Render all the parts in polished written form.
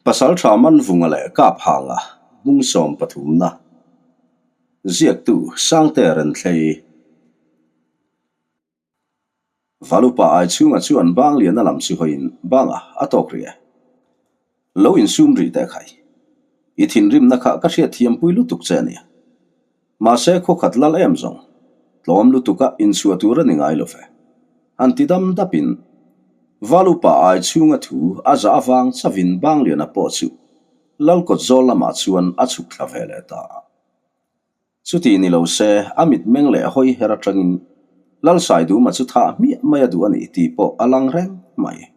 Pasalṭha Manvunga leh Kaphanga hmung sawm pathumna ziaktu Sangte Renthlei Valupa ai chhunga chuan Bangliana lam chu hawiin Banga a tawk rih e. Lo insum rih teh khai. I thinrimna kha ka hriatthiampui lutuk che a nia. Mahse khawkhat lal em zawng, tlawm lutuka inchhuah tur a ni ngai lo ve. Han ti dam dapin Valupa ai chhunga thu a zah avang chavin Bangliana pawh chu Lalkawt zawl lamah chuan a chhuk thla ve leh ta a. Chuti ni lo se a mitmeng leh hawi her atangin Lalsaiduma chu thah hmiah mai a duh a ni tih pawh a lang reng mai.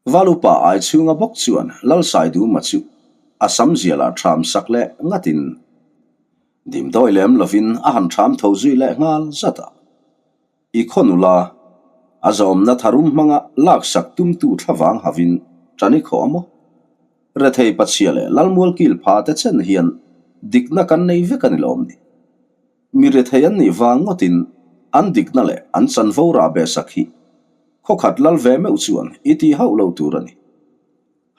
Valupa ai chhunga bawk chuan Lalsaiduma chu a sam zialah ṭham sak leh ngatin dimdawi lem lovin a han ṭham tho zui leh nghal zat a. I khaw nula, a zawmna tharum hmanga laksak tumtu thlavang havin ṭan i khawh a maw? Rethei pachhia leh Lalmual kil pha te chen hian dikna kan nei vek a ni lawm ni? Mi rethei an nih vang ngawtin an dikna leh an chanvo rah beh sak hi khawkhat lal ve meuh chuan i ti hauh lo tur a ni.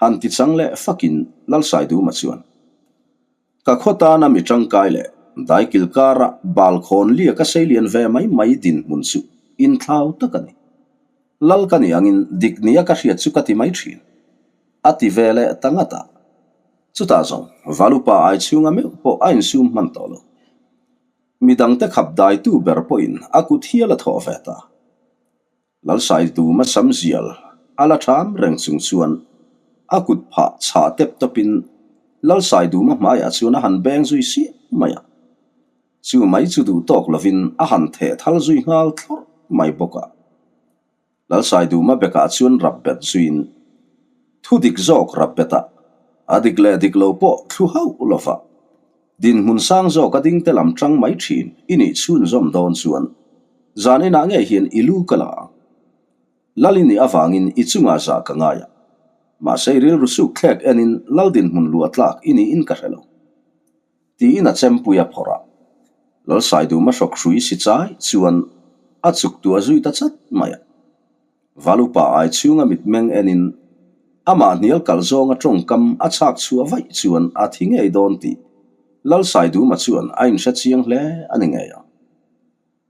Han ti chang leh fakin Lalsaiduma chuan, Ka khaw tana mi tangkai leh daikil kara bal khawn lia ka seilian ve mai mai dinhmun chu inthlau tak a ni. Lal ka nih angin dik nia ka hriat chu ka ti mai thin. A ti ve leh ta ngat a. Chutah zawng Valupa ai chhunga meuh pawh a insum hman tawh lo. Midangte khap daitu ber pawhin a kut hial a thawh ve ta. Lalsaiduma sam zial a la ṭham reng chung chuan a kut phah chhah tep tawpin Lalsaiduma hmaiah chuan a han beng zui siah mai a. Chu mai chu duh tawk lovin a han theh thal zui nghal thlawrh mai bawk a. Lalsaiduma bekah chuan rap bet zuiin thu dik zawk rap bet a, a dik leh dik lo pawh thlu hauh lova dinhmun sang zawk a ding te lam tang mai thin i nih chhunzawm dawn chuan zan inah ngei hian i lu ka la ang. Lal i nih avangin i chungah zah ka ngai a, mahse i rilru suk thlek enin lal dinhmun luah tlak i niin ka hre lo. Tiin a chempui a phawrh a. Lalsaiduma hrawk hrui si chai chuan a chuk tuah zui ta chat mai a. Valupa ai chhunga mitmeng enin amah hnial kalh zawnga tawngkam a chhak chhuah vaih chuan a thi ngei dawn tih Lalsaiduma chuan a inhre chiang hle a ni ngei ang.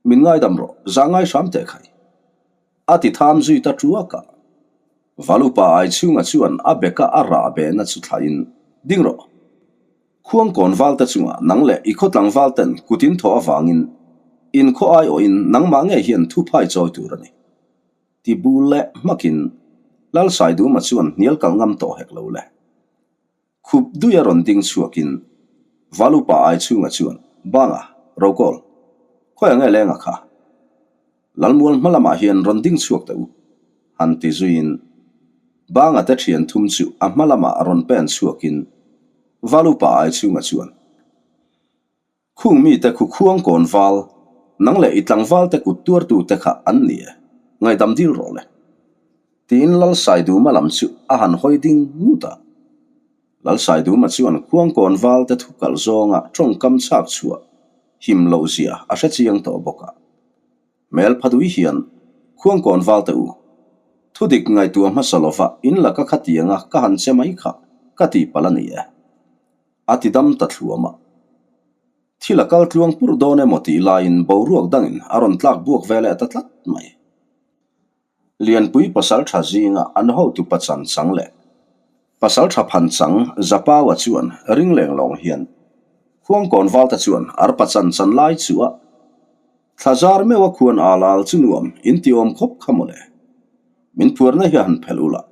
Min ngaidam rawh, zah ngai hram teh khai. A ti tham zui ta tuak a. Valupa ai chhunga chuan a beka a rah behna chu thlahin, Ding rawh. Khuangkawn valte chungah nang leh i khaw tlangval ten kut in thawh avangin in khaw aiawhin nangmah ngei hian thuphai chawi tur a ni. Ti bul leh hmakin Lalsaiduma chuan hnial kal ngam tawh hek lo le. Khup duia rawn ding chhuakin Valupa ai chhunga chuan, Banga, Rokawl, khawi ang nge lenga kha? Lalmual hma lamah hian rawn ding chhuak teh u, han ti zuiin Banga te thian thum chu a hma lamah rawn pen chhuakin Valupa ai chhunga chuan, Khung mite khu khuang kawn val, nang leh i tlangval te kut tuartu te kha an ni e, ngaihdam dil rawh le. Tiin Lalsaiduma lam chu a han hawi ding ngut a. Lalsaiduma chuan khuangkawn val te thu kalh zawnga tawngkam chhak chhuah him loh zia a hre chiang tawh bawk a. Hmel phadui hian khuangkawn val te u, thu dik ngaihtuah hmasa lova in laka khatianga ka han che mai kha ka tih palh a ni e, a ti dam ta thluam a. Thil a kal tluang purh dawn emaw tih laiin boruak dangin a rawn tlak buak ve leh ta tlat mai. Lianpui pasaltha zinga an hotu pachan chang leh pasaltha phan chang Zapaua chuan ring leng lawng hian Khuangkawn valte chuan arpa chan chan lai chu a thla zar meuh a khuan al al chu nuam in ti awm khawp kha mawle. Min phuarna hi a han phelh ula,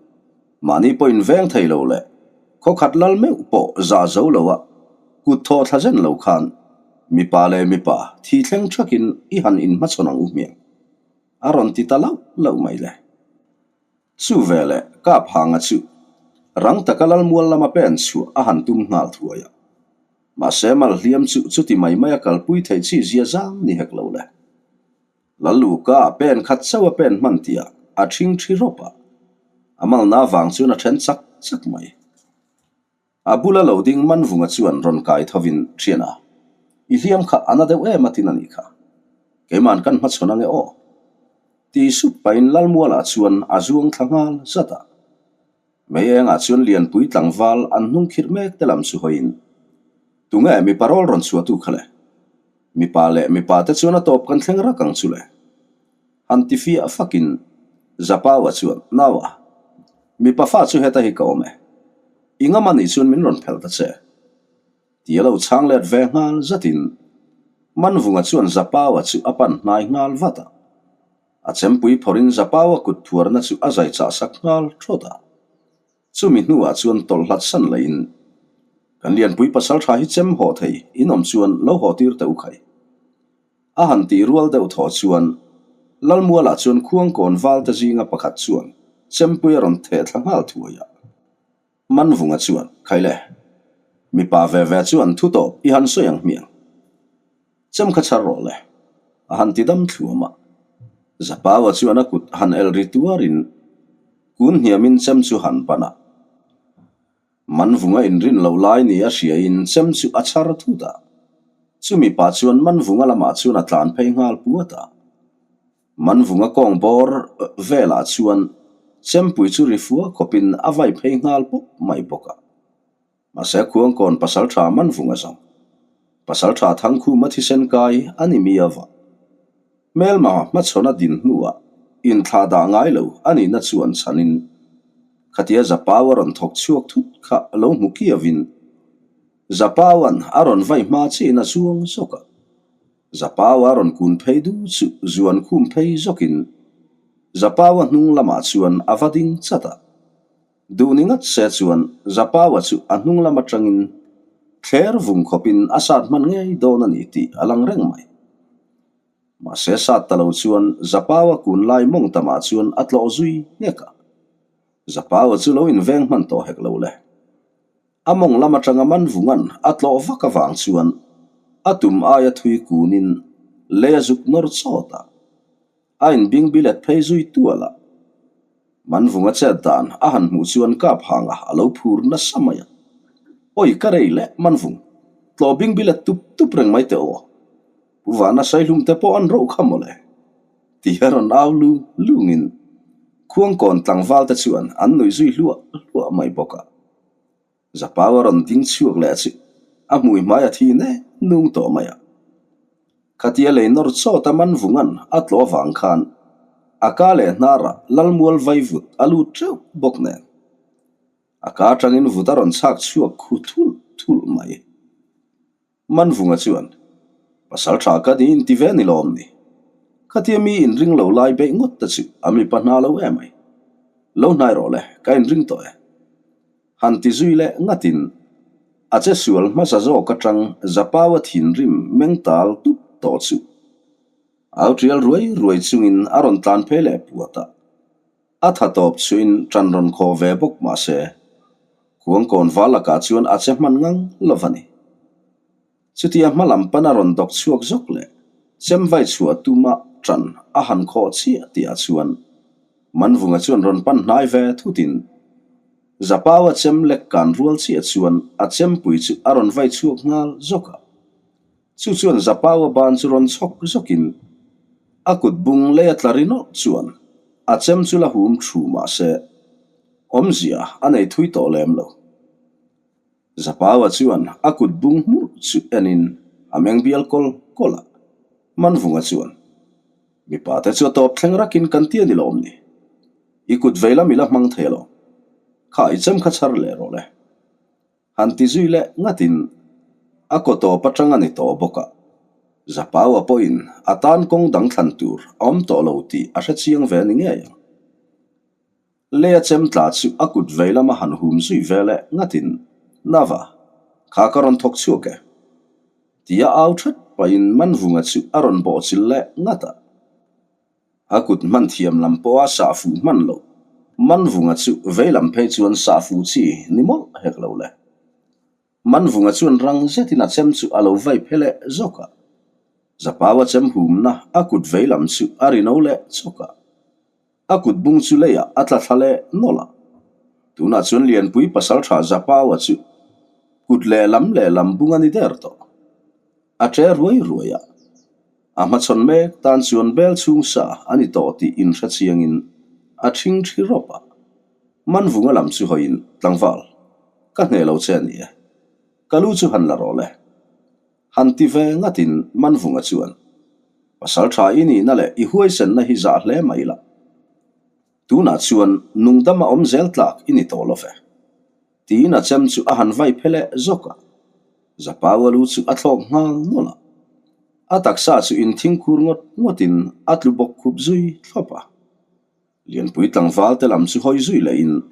mahni pawh in veng thei lo leh khawkhat lal meuh pawh za zo lo a kut thawh thla zen lo khan mipa leh mipa thi thleng thakin i han inhmachhawn ang u hmiang. A rawn ti ta lauh lauh mai le. Chu veleh kap hanga chu rang taka Lalmual lama pen chhuah a han tum nghal thuai a. Mahse Malhliam chu chuti mai mai a kalpui theih chi zia zang ni hek lo le. Lalluka pen khat chauh a pen hman tihah a ṭhing ṭhi rawp a, a malna vang chuan a ṭhen chak chak mai. A bula lo ding Manvunga chuan rawn kai thovin ṭhian a, I hliam kha a na deuh em a tin a nih kha. Keima'n kan hmachhawn ange aw. Ti sup pahin Lalmualah chuan a zuang thla nghal zat a. Mei engah chuan Lianpui tlangval an hnung khirh mek te lam chu hawiin, Tunge mipa rawl rawn chhuahtu kha le? Mipa leh mipa te chuan a tawp kan thleng rak ang chu le. Han ti fiah fakin Zapaua chuan, Naua, mipa fa chu heta hi ka awm e. I ngam a nih chuan min rawn phelh ta che. Ti a lo chhang let ve nghal zatin Manvunga chuan Zapaua chu a pan hnai nghal vat a. A chempui phawrhin Zapaua kut phuarna chu a zai chah sak nghal thawt a. Chumi hnuah chuan tawlh hlat san laiin, Kan lianpui pasal tha hi chem haw thei in awm chuan lo haw tir teh u khai. A han tih rual deuh thaw chuan Lalmualah chuan Khuangkawn valte zinga pakhat chuan chempui a rawn theh thla nghal thuai a. Manvunga chuan, Khaile, mipa ve ve chuan thu tawp i han sawi ang hmiang. Chem kha chhar rawh le, a han ti dam thluam a. Zapaua chuan a kut han el ri tuarin kun hniamin chem chu han ban a. Manvunga inrin loh lai ni a hriain chem chu a chhar thut a. Chumi pah chuan Manvunga lamah chuan a tlan phei nghal puat a. Manvunga kawng bawr velah chuan chempui chu ri fua khawpin a vai phei nghal pawp mai bawk a. Mahse Khuangkawn pasaltha Manvunga zawng pasaltha Thangkhuma thisen kai a ni mi ava. Hmelma hmachhawn a din hnuah inthlah dah ngai lo a nihna chuan chhanin khatia Zapau a rawn thawk chhuak thut kha lo hmu kiauin Zapaua'n a rawn vai hma chiin a zuang zawk a. Zapaua rawn kun phei du chu zuan khum phei zawkin Zapaua hnung lamah chuan a va ding chat a. Duh ni ngat se chuan Zapaua chu a hnung lam atangin thler vung khawpin a sat hman ngei dawn a ni tih a lang reng mai. Mahse sat ta lo chuan Zapaua kun lai mawng tamah chuan a tlawh zui nghek a. Zapaua chu lo inveng hman tawh hek lo le. A mawng lam atanga Manvunga'n a tlawh vak avang chuan a tum aia thui kunin lei a zuk nawr chawt a. A inbing bilet phei zui tual a. Manvunga chet dan a han hmuh chuan kap hanga a lo phur nasa mai a. Awi ka rei leh Manvung, tlawh bing bilet tup tup reng mai teh aw. Pu Vana Saihlum te pawh an roh kha mawle. Ti a rawn au lung lungin Khuangkawn tlangval te chuan an nuih zui hluah hluah mai bawk a. Zapau a rawn ding chhuak leh chu a hmui hmai a thi nek nung tawh mai a. Khatia lei nawr chawt a man vungan a tlawh avang khan a ka leh hnarah Lalmual vaivut a lut teuh bawk nen. A ka atangin vut a rawn chhak chhuak khu thulh thulh mai. Manvunga chuan, Pasal tha ka ni inti ve ni lawm ni? Khatia mi inring lo lai beih ngawt te chu a mipa hna lo em ai. Lo hnai rawh le, ka inring tawh e. Han ti zui leh ngatin a che sual hmasa zawk atang Zapaua thinrim meng tal tup tawh chu au tial ruai ruai chungin a rawn tlan phei leh puat a. A tha tawp chuin ṭan rawn khawh ve bawk mah se, Khuangkawn val lakah chuan a che hman ngang lo va ni. Chutia hma lam pana rawn dawk chhuak zawk leh chem vai chhuah tuma ṭan a han khawh chiah tihah chuan Manvunga chuan rawn pan hnai ve thutin Zapaua chem lek kan rual chiah chuan a chempui chu a rawn vai chhuak nghal zawk a. Chu chuan Zapaua ban chu rawn chhawk zawkin a kut bung lei a tla ri nawlh chuan a chem chu la hum thu mah se awmzia a nei thui tawh lem lo. Zapaua chuan a kut bung hmurh chu enin a meng bial kawl kawl a, Manvunga chuan, Mipa te chu a tawp thleng rakin kan ti a ni lawm ni? I kut vei lam i la hmang thei alawm. Kha i chem kha chhar leh rawh le. Han ti zui leh ngatin a kaw tawp atang a ni tawh bawk a, Zapaua pawhin a tan kawng dang thlan tur a awm tawh lo tih a hre chiang ve ni ngei ang. Lei a chem tla chu a kut vei lama han hum zui ve leh ngatin, Nava, kha ka rawn thawk chhuak e. Tia au that pahin Manvunga chu a rawn bawhchilh leh ngat a. A kut hman thiam lam pawha sahfu hman loh Manvunga chu vei lam phei chuan sahfu chi ni mawlh hek lo le. Manvunga chuan rang zetin a chem chu a lo vai phe leh zawk a. Zapaua chem humna a kut vei lam chu a ri no leh chawk a. A kut bung chu leiah a tla thla leh nawlh a. Tunah chuan Lianpui pasaltha Zapaua chu kut lehlam lehlam bung a ni der tawh. A ṭe ruai ruai a. A hmachhawn mek tan chuan bel chhung sa a ni tawh tih inhre chiangin a ṭhing ṭhi rawp a. Manvunga lam chu hawiin, Tlangval, ka hneh lo che a ni e. Ka lu chu han la rawh le. Han ti ve ngatin Manvunga chuan, Pasal tha i nihna leh i huaisenna hi zah hle mai la. Tunah chuan nungdama awm zel tlak i ni tawh lo ve. Tiin a chem chu a han vai phe leh zawk a. Zapaua lu chu a thlawk nghal nawlh a. A taksa chu inthingkhur ngawt ngawtin a tlu bawk khup zui thlawp a. Lianpui tlangval te lam chu hawi zui lehin,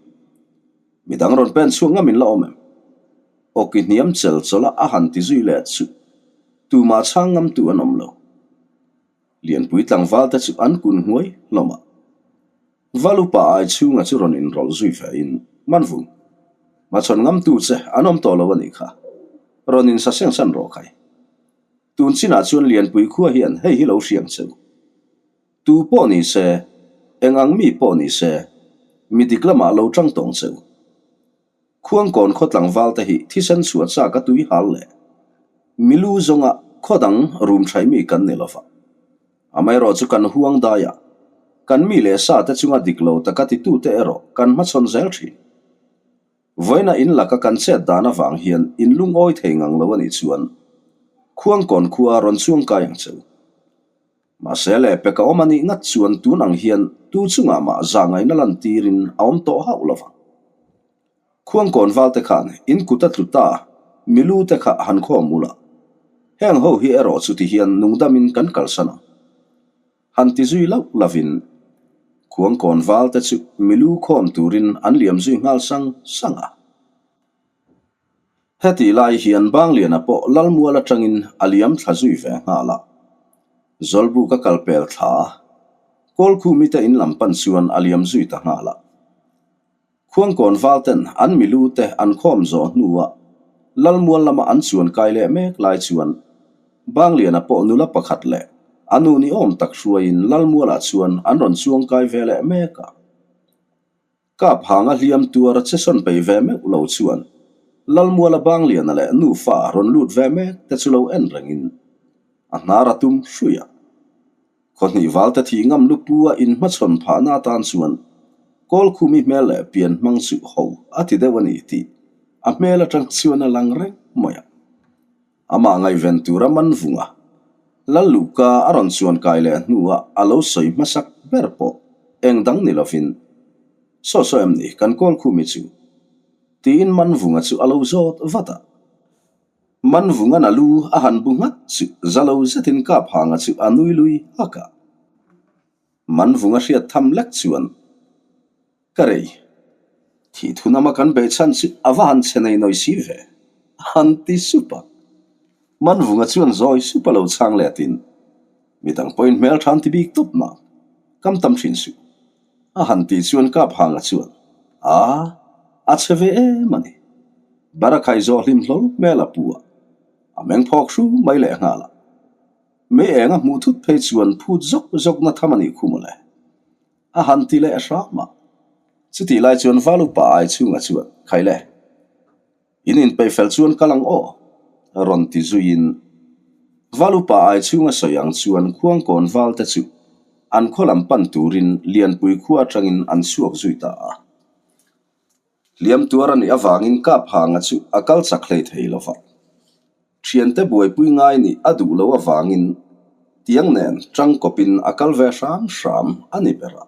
Midang rawn pen chhuak ngam in la awm em? Awki hniam chel chawlh a a han ti zui leh chu tumah chhang ngamtu an awm lo. Lianpui tlangval te chu an kun hnuai hlawm a. Val upa ai chhunga chu rawn inrawlh zui ve in, Manvung, hmachhawn ngamtu che an awm tawh lo a nih kha. Rawn insaseng san rawh khai. Tun chinah chuan Lianpui khua hian hei hi lo hriang che u. Tu pawh ni se, eng ang mi pawh ni se, mi dik lamah lo tang tawng che u. Khuangkawn khaw tlangval te hi thisen chhuah chak a tui hal leh milu zawnga khaw dang rum thaih mi kan ni lova. Amaherawh chu kan huang daiah kan mi leh sa te chunga dik lo taka titute erawh kan hmachhawn zel thin. Vawiina in laka kan chet dan avang hian in lungawi thei ngang lo a nih chuan Khuangkawn khua rawn chuangkai ang che u. Mahse leh peka awm a nih ngat chuan tun ang hian tu chungah mah zahngaihna lantirin a awm tawh hauh lo vang. Khuangkawn valte khan in kut a tlu ta, milu te kha han khawm ula. Heng ho hi erawh chuti hian nungdamin kan kalsan ang. Han ti zui loh lovin Khuangkawn valte chu milu khawm turin an liam zui nghal sang sang a. Heti lai hian Bangliana pawh Lalmual atangin a liam thla zui ve nghal a. Zawlbuk a kal pel thla a, Kawlkhumi te in lam pan chuan a liam zui ta nghal a. Khuangkawn valten an milu te an khawm zawh hnuah Lalmual lama an chuan kai leh mek lai chuan Bangliana pawh nula pakhat leh a nu ni awm tak hruaiin Lalmualah chuan an rawn chuang kai ve leh mek a. Kap hanga hliam tuar che sawn peih ve meuh lo chuan Lalmuala Bangliana leh nufa rawn lut ve mek te chu lo en rengin a hnar a tum hrui a. Khawhnih valte thih ngam lupu a inhmachhawn phahna atan chuan Kawlkhumi hmel leh pian hmang chu ho a ti deuh a ni tih a hmel atang chuan a lang reng mai a. Amah ngaihven tura man vung a, Lal Luhka a rawn chuan kai leh hnuah a lo sawi hmasak ber pawh eng dang ni lovin, Saw saw em ni kan Kawlkhumi chu? tiin Manvunga chu a lo zawt vat a. Manvunga'n a lu a han bu nghat chu za lo zetin Kaphanga chu a nui lui hak a. Manvunga hriat tham lek chuan Ka rei. Thih thunama kan beih chhan chu a va han chhe nei nawi si ve, a han ti sup a. Manvunga chuan zawi sup a lo chhang letin, Midang pawhin hmel than ti bik tawp mah, kam tam thin suh, a han tih chuan Kaphanga chuan, A, a chhe ve em a ni. Barakhai zawh hlim hlawl hmel a pu a, a meng phawk hru mai lehnghal a. Mei eng a hmuh thut phei chuan phut zawk zawkna tham a nih khu mawle. A han ti leh hram a. Chutih lai chuan Val upa ai chhunga chuan, Khai le, in inpeih fel chuan kal ang aw, rawn ti zuiin Val upa ai chhunga sawi ang chuan Khuangkawn Val te chu an khaw lam pan turin Lianpui khua atangin an chhuak zui ta a. Hliam tuar a nih avangin Kaphanga chu a kal chak hlei thei lo va. Thiante buaipui ngai nih a duh loh avangin tiang nen tangkawpin a kal ve hram hram a ni ber a.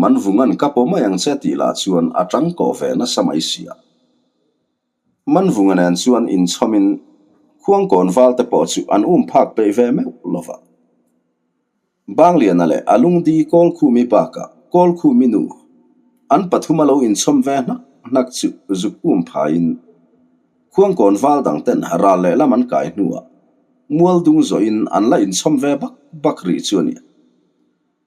Manvunga'n ka pawh mai ang che tih lah chuan a tangkawh ve nasa mai si a. Manvunga nen chuan inchhawmin Khuangkawn valte pawh chu an um phak peih ve meuh lo va. Bangliana leh a lungdi Kawlkhumi bakah Kawlkhumi nu an pathum a lo inchhawm ve hnak hnak chu zuk um phaiin Khuangkawn val dang ten ral lehlam an kai hnuah mual dung zawhin an la inchhawm ve bak bak rih chu a ni.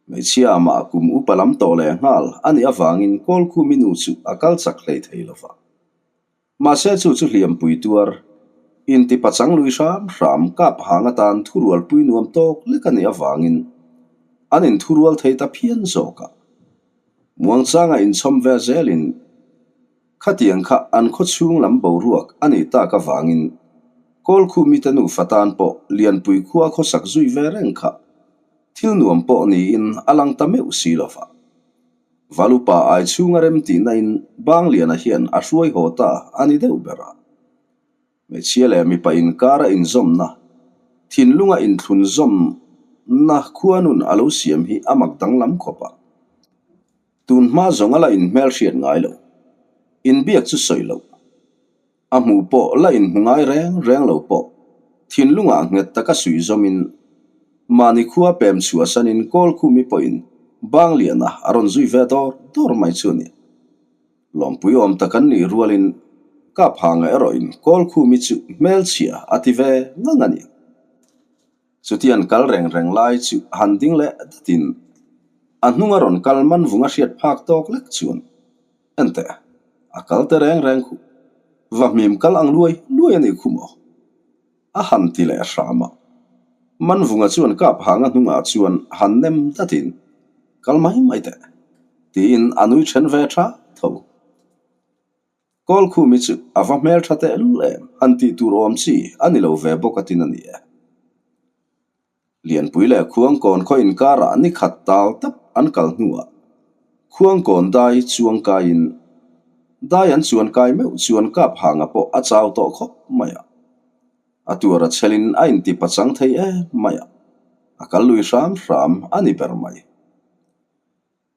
Hmeichhia amah kum upa lam tawh leh nghal a nih avangin Kawlkhumi nu chu a kal chak hlei thei lo va. Mahse chu chu hliampui tuar, inti pachang lui hram hram kap hang atan thurualpui nuam tawk lek a nih avangin an inthurual thei ta phian zawk a. Muangchanga inchhawm ve zelin khatiang kha an khawchhung lam boruak a nih tak avangin Kawlkhumite nufa tan pawh Lianpui khua khawsak zui ve reng kha thil nuam pawh niin a lang ta meuh si lo va. Valupa ai chhunga remtihna in Bangliana hian a hruai haw ta a ni deuh ber a. Hmeichhia leh mipa inkara inzawmna, thinlunga inthlunzawmna khuanun a lo siam hi a mak danglam khawp a. Tun hma zawng a la inhmelhriat ngai lo. Inbiak chu sawi loh. A hmuh pawh la inhmu ngai reng reng lo pawh thinlungah nghet taka suih zawmin mahni khua pem chhuahsanin Kawlkhumi pawhin Bangliana a rawn zui ve dawr dawr mai chu a ni. Lawmpui awm tak an nih rualin Kaphanga erawhin Kawlkhumi chu hmelchhia a ti ve ngang a ni. Chutian kal reng reng lai chu han ding leh datin a hnunga rawn kal man vunga hriat phak tawk lek chuan Enteh, a kal te reng reng khuh. Va hmim kal ang luai luai a nih khu maw? A han ti leh hram a. Manvunga chuan kap hanga hnungah chuan han nem datin, Kal mai mai teh, tiin a nui then ve tha tho. Kawlkhumi chu a va hmel tha tehlul em, han tih tur awm chi a ni lo ve bawk a tin a ni e. Lianpui leh Khuangkawn khaw inkarah ni khat tal tap an kal hnuah Khuangkawn dai chuang kaiin dai an chuan kai meuh chuan kap hanga pawh a chau tawh khawp mai a. A tuar a chelin a inti pachang thei em mai a, a kal lui hram hram a ni ber mai.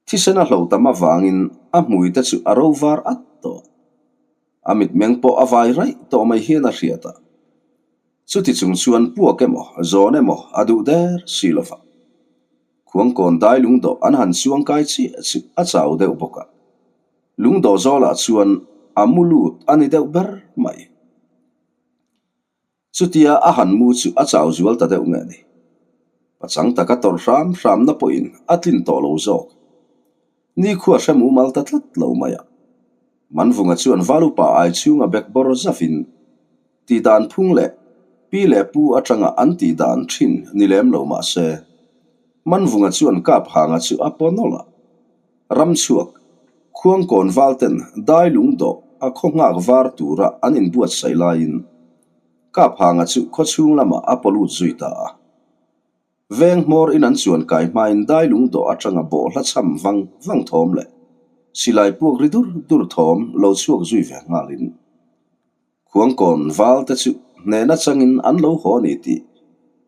Thisen a hlo tam avangin a hmui te chu a ro var at tawh. A mitmeng pawh a vai raih tawh mai hian a hriat a. Chuti chung chuan puak emaw, zawn emaw a duh der si lo va. Khuangkawn dai lungdawh an han chuang kai chiah chu a chau deuh bawk a. Lungdawh zawlah chuan a mu lut a ni deuh ber mai. Chutia a han mu chu a chau zual ta deuh nge ni. Pachang taka tawrh hram hramna pawhin a tlin tawh lo zawk. Nikhua hre mumal ta tlat lo mai a. Manvunga chuan Valupa ai chhunga bek bawr zavin tihdan phung leh pi leh pu atanga an tihdan thin ni lem lo mah se, Manvunga chuan kap hanga chu a paw nawlh a. Ramchhuak, Khuangkawn valten dai lungdawh a khaw nghak var tura an inbuatsaih laiin Kaphanga chu khawchhung lamah a pawlut zui ta a. Veng hmawr in an chuan kai hmain dai lungdawh atanga bawhhla cham vang vang thawm leh silai puak ri dur dur thawm lo chhuak zui ve nghalin Khuangkawn valte chu hnehna changin an lo haw a ni tih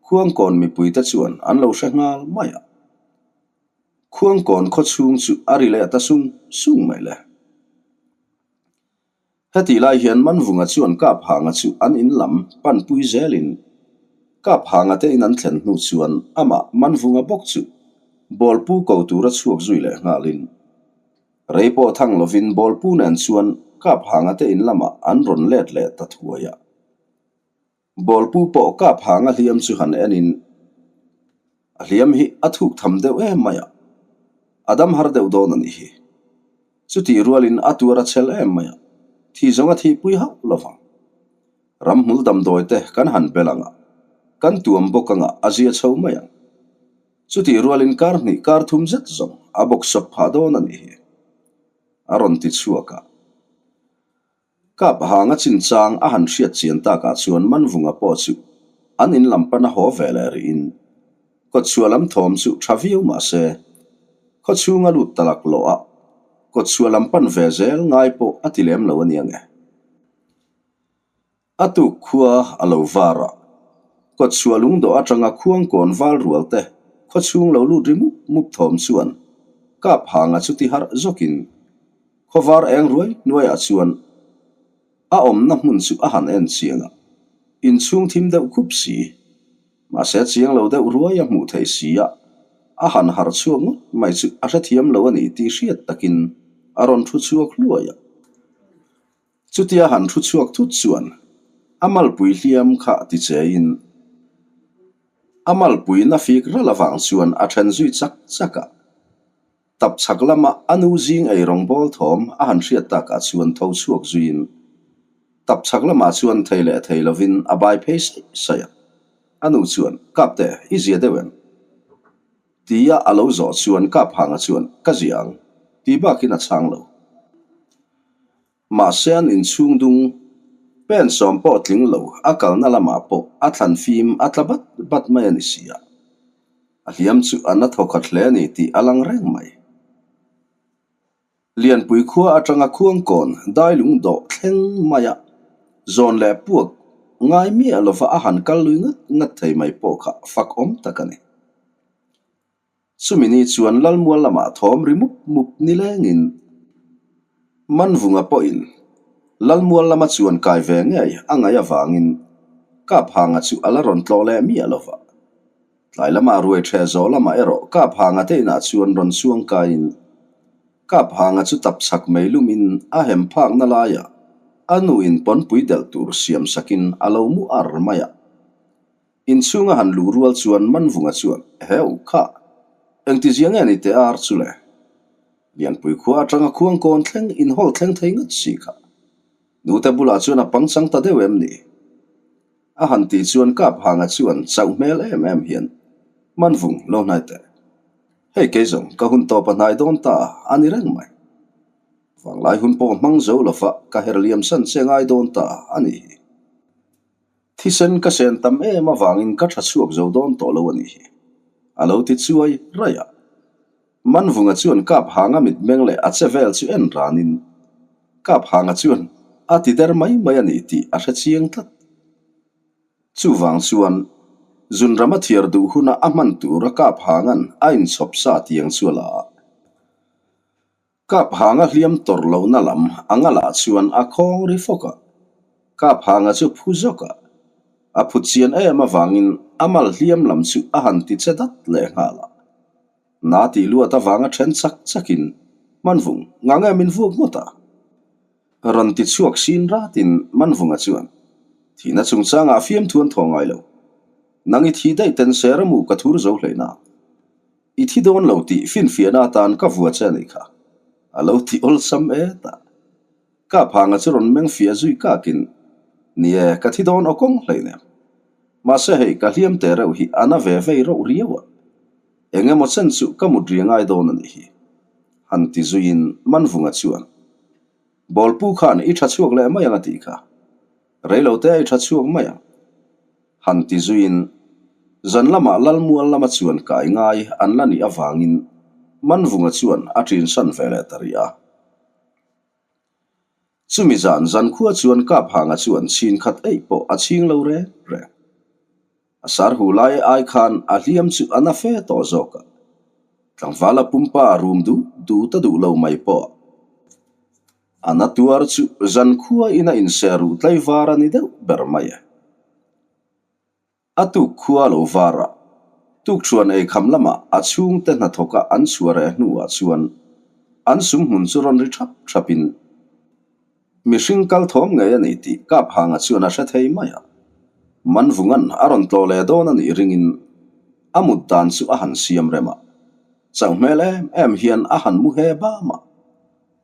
Khuangkawn mipuite chuan an lo hre nghal mai a. Khuangkawn khaw chhung chu a ri leh ta sung sung mai le. Hetih lai hian Manvunga chuan Kaphanga chu an in lam panpui zelin Kaphanga te in an thlen hnu chuan amah Manvunga bawk chu bawlpu ko tura chhuak zui leh nghalin rei pawh thang lovin bawlpu nen chuan Kaphanga te in lamah an rawn let leh ta thuai a. Bawlpu pawh kap hang a hliam chu han en in a hliam hi a thuk tham deuh em mai a, a dam har deuh dawn a nih hi. Chutih rualin a tuar a chhel em mai a, thi zawng a thihpui hauh lo vang. Ramhmul damdawi te kan han bel ang a, kan tuam bawk ang a, a zia chho mai ang. Chutih rualin kar hnih kar thum zet zawng a bawk sawp phah dawn a nih hi, a rawn ti chhuak a. Kap hanga chinchang a han hriat chian takah chuan Manvunga pawh chu an in lam pan a haw ve leh rihin kawtchhuah lam thawm chu tha viau mah se, khawchhunga lut ta lak lawh a, kawtchhuah lam pan ve zel ngai pawh a ti lem lo a nia nge. A tuk khua a lo var a, kawtchhuah lungdawh atanga khuangkawn val rual te khawchhung lo lut ri mup mup thawm chuan kap hanga chu ti harh zawkin Khawvar eng ruai hnuaiah chuan a awmna hmun chu a han en chiang a, inchhung thim deuh khup si, mahse chiang lo deuh ruai a hmuh theih si a, a han harh chhuak ngawt mai chu a hrethiam lo a ni tih hriat takin a rawn thu chhuak hluai a. Chutia han thu chhuak thut chuan a malpui hliam kha ti chein a malpui na fik ral avang chuan a then zui chak chak a. Tap chhak lama a nu zing ei rawngbâwl thawm a han hriat takah chuan tho chhuak zuiin tap chhak lamah chuan thei leh thei lovin a bai phei saih saih a. A nu chuan, Kapte, i zia deuh em? Tia a lo zawh chuan Kaphanga chuan, Ka zia ang, ti bakin a chhang lo. Mahse an inchhung dung pen sawm pawh tling lo a kalna lamah pawh a thlan fim a tla bat bat mai a ni si a. A hliam chu a na thawkhat hle a ni tih a lang reng mai. Lianpui khua atanga Khuangkawn dailung dawh thleng maia zawn leh puak ngai miah lova a han kal lui ngat ngat thei mai pawh kha fak awm tak a ni. Chumi ni chuan Lalmual lamah thawm ri mup mup ni lengin Manvunga pawhin Lalmual lama chuan kai ve ngei a ngaih avangin Kaphanga chu a la rawn tlawh leh miah lova. Tlai lamah ruai ṭheh zawh lamah erawh Kaphanga te inah chuan rawn chuang kaiin Kaphanga chu tap chak mai lumin a hem phakna laiah a nuin pawnpui delh tur siam sakin a lo mu ar mai a. Inchhunga han luh rual chuan Manvunga chuan, Heu, kha! Engtizia nge ni teh ar chu le? Lianpui khua atanga khuangkawn thleng inhawl thleng thei ngat si kha. Nute bulah chuan a pangchang ta deuh em ni? A han tih chuan Kaphanga chuan chauh hmel em em hian, Manvung, lo hnai teh. Hei kei zawng, ka hun tawp a hnai dawn ta a ni reng mai. Vanglai hun pawh hmang zo lova ka her liam san che ngai dawn ta a ni hi. Thisen ka sen tam em avangin ka tha chhuak zo dawn tawh lo a nih hi, a lo ti chuai raih a. Manvunga chuan Kaphanga mitmeng leh a che vel chu en ranin, Kaphanga chuan a ti der mai mai a ni tih a hre chiang tlat. Chuvang chuan Zunram a thiar duh huna a hman tura Kaphanga'n a inchhawp sa tiang chu a la a. Kaphanga hliam tawrh lohna lam a ngalah chuan a khawng ri fawk a, Kaphanga chu phu zawk a, a phut chian em avangin a mal hliam lam chu a han ti che dat leh nghal a. Na tih luat avanga then chak chakin, Manvung, nga nge min vuak ngawt a? Rawn ti chhuak sin ratin Manvunga chuan, Thihna chungchangah fiamthu an thaw ngai lo. Nang i thi daih ten seramu ka thur zo hleina. I thi dawn lo tih finfiahna atan ka vua che a nih kha, a lo ti awlsam et a. Kaphanga chu rawn meng fiah zui kakin, Ni e, ka thi dawn aw kawng hleinem. Mahse hei, ka hliam teh reuh hi a na ve vei reuh riau a. Eng emaw chen chu ka mut ri ngai dawn a nih hi, han ti zuiin Manvunga chuan, Bawlpu khan i tha chhuak leh mai ang a tih kha. Reilote a i tha chhuak mai ang. Han ti zuiin, zan lamah Lalmual lama chuan kai ngai an la nih avangin Manvunga chuan a ṭinsan ve leh ta rih a. Chumi zan zankhua chuan Kaphanga chuan chhin khat eih pawh a chhing lo reng reng. A sar hu lai ai khan a hliam chu a na fe tawh zawk a. Tlangvala pumpa a rum duh duh ta duh lo mai pawh a na tuar chu zankhua in a inse ruh tlaivar a ni deuh ber mai e. A tuk khua lo var a, tukṭhuan eikham lamah a chhungte hnathawka an chhuah reh hnuah chuan an sumhmun chu rawn ri ṭhap ṭhapin mihring kal thawm ngei a ni tih Kaphanga chuan a hre thei mai a. Manvunga'n a rawn tlawh leh dawn a nih ringin a mut dan chu a han siam rem a, chauh hmel em em hian a han mu he bam a.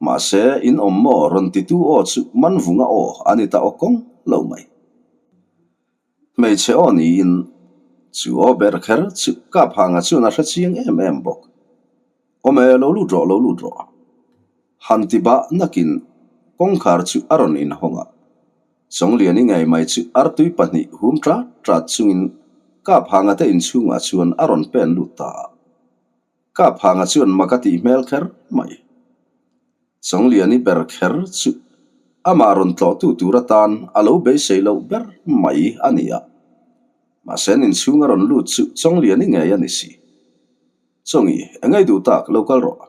Mahse, in awm maw rawn titu aw chu Manvunga aw a ni ta aw kawng lo mai. Hmeichhe aw niin chu aw ber kher chu Kaphanga chuan a hre chiang em em bawk. Awm e, lo lut rawh, lo lut rawh. Han ti bah nakin kawngkhar chu a rawn inhawng a. Chawngliani ngei mai chu artui pahnih hum ṭat ṭat chungin Kaphanga te inchhungah chuan a rawn pen lut ta a. Kaphanga chuan mak a tih hmel kher mai. Chawngliani ber kher chu amah rawn tlawhtu tur atan a lo beisei loh ber mai a ni a. Mahse an inchhung a rawn lut chu Chawngliani ngei a ni si. Chawngi, engei duh tak, lo kal rawh.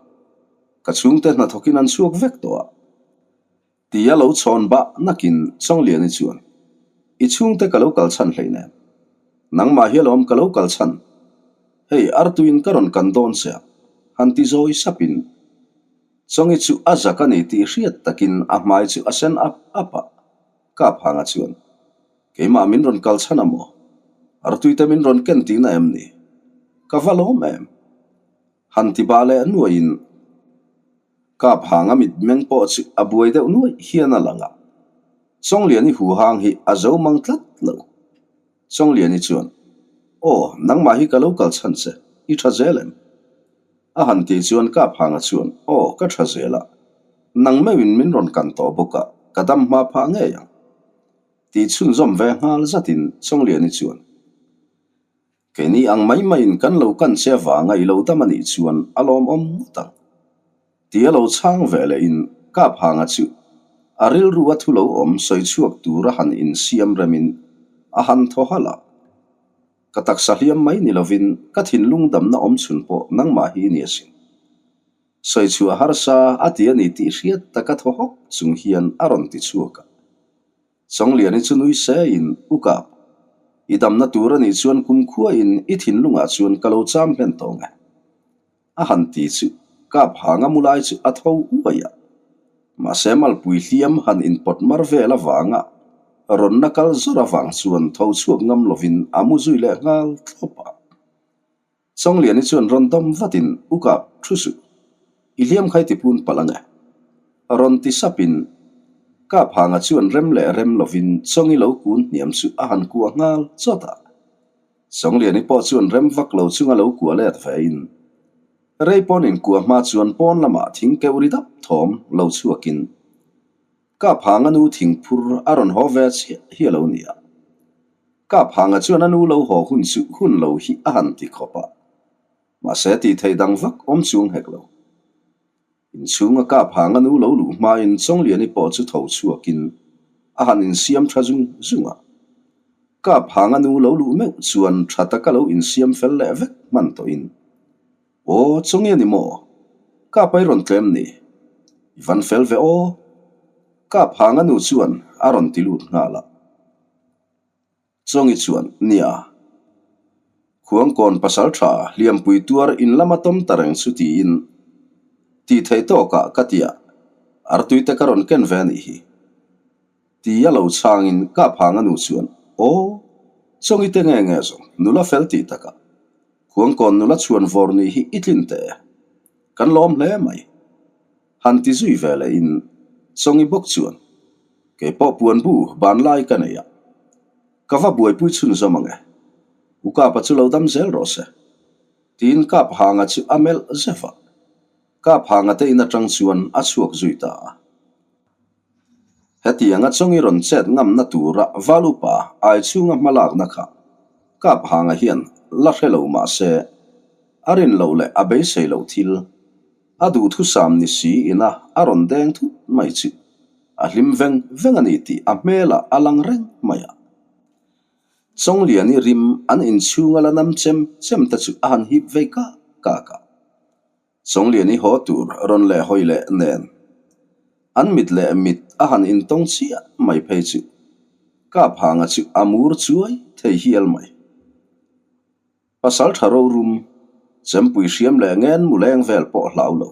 Ka chhungte hnathawkin an chhuak vek tawh a. Tia lo chhawn bah nakin Chawngliani chuan, I chhungte ka lo kal chhan hleinem. Nangmah hi alawm ka lo kal chhan. Hei, artuiin ka rawn kan dawn che a, han ti zawi sapin Chawngi chu a zak a ni tih hriat takin a hmai chu a sen ap ap a. Kaphanga chuan, Keimah min rawn kal chhan a maw? Artuite min rawn ken tihna em ni? Ka va lawm em? Han ti bah leh nuaiin Kaphanga mitmeng pawh chu a buai deuh nuaih hian a lang a. Chawngliani huhang hi a zo mang tlat lo. Chawngliani chuan, Aw, nangmah hi ka lo kal chhan che, i tha zel em? A han tih chuan Kaphanga chuan, Aw, ka tha zel a, nang meuhin min rawn kan tawh bawk a, ka dam hma phah ngei ang. Tih chhunzawm ve nghal zatin Chawngliani chuan, Keini ang mai maiin kan lo kan che avanga i lo dam a nih chuan a lawmawm ngawt ang. Tia lo chhang ve lehin Kaphanga chu a rilru a thu lo awm sawi chhuak tura han insiam remin a han thaw halh a. Ka taksa hliam mai ni lovin ka thinlung damna awm chhun pawh nangmah hi ni asin. Sawi chhuah harsa a ti a ni tih hriat taka thaw hawk chung hian a rawn ti chhuak a. Chawngliani chu nui seiin, U Kap, i damna tur a nih chuan kumkhuain i thinlungah chuan ka lo cham hlen tawng e. A han ti chu Kap hanga mu lai chu a tho uai a. Mahse malpui hliam han inpawt mar vel avanga rawnna kal zawr avang chuan tho chhuak ngam lovin a mu zui leh nghal thlawp a. Chawngliani chuan rawn dawm vatin, U Kap, thu suh. I hliam kha i ti pun palh ang e. Rawn ti sapin Kap hanga chuan rem leh rem lovin Chawngi lo kun hniam chu a han kuah nghal chawt a. Chawngliani pawh chuan rem vak lo chunga lo kuah let vein rei pawn inkuah hma chuan pawn lamah thing keuh ri dap thawm lo chhuakin Kap hanga nu thingphur a rawn haw ve chiah hi a lo ni a. Kap hanga chuan a nu lo haw hun chu hun lo hi a han ti khawp a, mahse tih theih dang vak awm chuang hek lo. Inchhunga kap hanga nu lo luh hmain Chawngliani pawh chu tho chhuakin a han insiam tha zung zung a. Kap hanga nu lo luh meuh chuan tha taka lo insiam fel leh vek hman tawhin, Aw, Chawngliani maw? Kap ai rawn tlem ni? I van fel ve aw? Kap hanga nu chuan a rawn ti lut nghal a. Chawngi chuan, Nia. Khuangkawn pasal tha hliampui tuar in lama tawm ta reng chu tiin tih theih tawkah ka tia, artui te ka rawn ken ve a nih hi. Ti a lo chhangin Kaphanga nu chuan, Aw, Chawngi te nge nge zawng, nula fel tih takah. Khuangkawn nula chhuan vawr nih hi i tlin teh e. Kan lawm hle mai. Han ti zui ve lehin Chawngi bawk chuan, Kei pawh puan bu ban lai ka nei a, ka va buaipui chhun zawm ang e. U Kapa chu lo dam zel rawh se. Tiin Kap Hanga chu a melh zeuh a. Kap Hanga te in atang chuan a chhuak zui ta a. Hetianga Chawngi rawn chet ngamna tura Val upa ai chhunga hmalakna kha Kap Hanga hian la hre lo mah se, a rin loh leh a beisei loh thil A duhthusam ni si ina a rawn deng thut mai chu a hlim veng veng a ni tih a hmelah a lang reng mai a. Chawngliani rim an inchhunga la nam chem chem te chu a han hip vei kak kak a. Chawngliani haw tur rawn leh hawi leh nen an mit leh mit a han intawng chiah mai phei chu Kaphanga chu a mur chuai thei hial mai. Pasal tha rorum, chempui hriam leh ngen mu leng vel pawh hlau lo.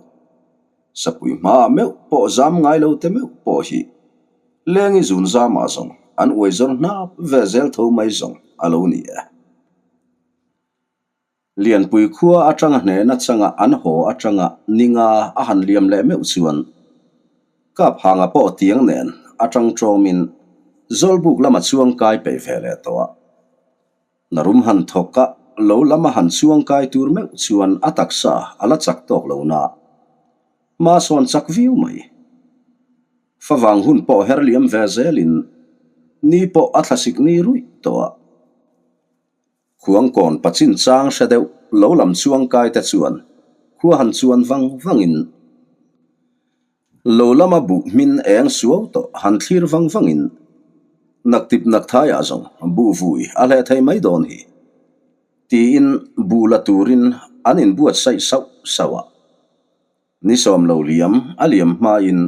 Sapui hmaah meuh pawh zam ngai lo te meuh pawh hi lengi zun zamah zawng an uai zawr hnap ve zel tho mai zawng a lo ni e. Lianpui khua atanga hnehna changa an haw atanga ninga a han liam leh meuh chuan Kaphanga pawh tiang nen atang tawmin Zawlbuk lama chuang kai peih ve leh tawh a. Narum han thawk a, lo lama han chuangkai tur meuh chuan a taksa a la chak tawk lo na. Hma sawn chak viau mai. Favang hun pawh her liam ve zelin ni pawh a thlasik ni ruih tawh a. Khuangkawn pachin chang hre deuh lo lam chuangkai te chuan khua han chuan vang vangin Lo lama buh hmin eng suau tawh han thlir vang vangin naktip nakthaiah zawng buh vui a hleh thei mai dawn hi tiin buh la turin an inbuatsaih sauh sauh a. Ni sawm lo liam a liam hmain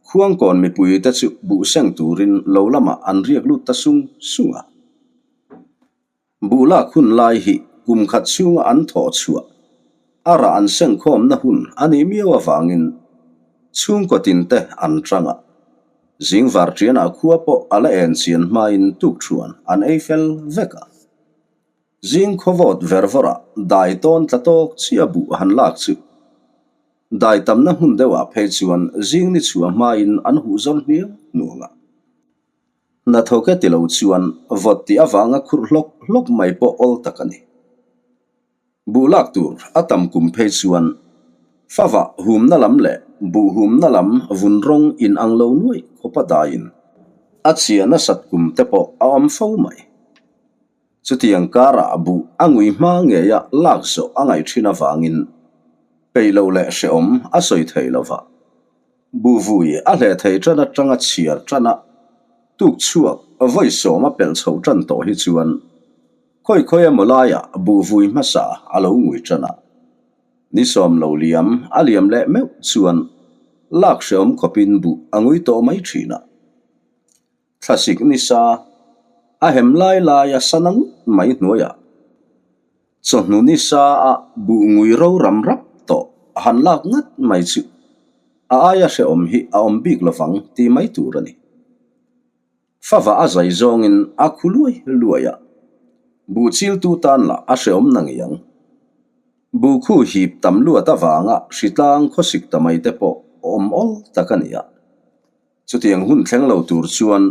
Khuangkawn mipuite chu buh seng turin lo lamah an riak lut ta sung sung a. Buh lak hun lai hi kum khat chhunga an thawh chhuah a rah an sengkhawmna hun a nih miau avangin chhungkaw tinte an tang a, zingvar ṭianah khua pawh a la en chian hmain tukthuan an ei fel vek a. Zing khawvawt ver vawrah dai tawn tla tawk chiah buh han lak chu dai tamna hmun deuhah phei chuan zing ni chhuah hmain an huh zawr hniang hnuang a. Hnathawk e ti lo chuan vawt tih avanga khurh hlawk hlawk mai pawh awl tak a ni. Buh lak tur a tam kum phei chuan favah humna lam leh buh humna lam vun rawng in ang lo nuaih khawpa daiin a chhia nasat kum te pawh a awm fo mai. Chutiang karah buh a ngui hma ngeia lak zawh a ngaih thin avangin. Peih loh leh hrehawm a sawi thei lo va. Buhvui a hleh thei ṭan aṭanga chhiar ṭan a, tuk chhuak vawi sawm a pelh chhoh ṭan tawh hi chuan khawi khawi emaw laiah buhvui hmasa a lo ngui ṭan a. Ni sawm lo liam a liam leh meuh chuan lak hrehawm khawpin buh a ngui tawh mai ṭhin a. Thlasik nisa a hem lai lai a sa nang mai hnuaiah chawhnu nisa a buh ngui ro ram rap tawh a han lak ngat mai chu a aia hrehawm hi a awm bik lovang tih mai tur a ni. Fava a zai zawngin a khu luai luai a, buh chiltu tan lah a hrehawm na ngei ang. Buh khu hip tam luat avanga hritlang khawsik ta mai te pawh awm awl tak a ni a. Chutiang hun thleng lo tur chuan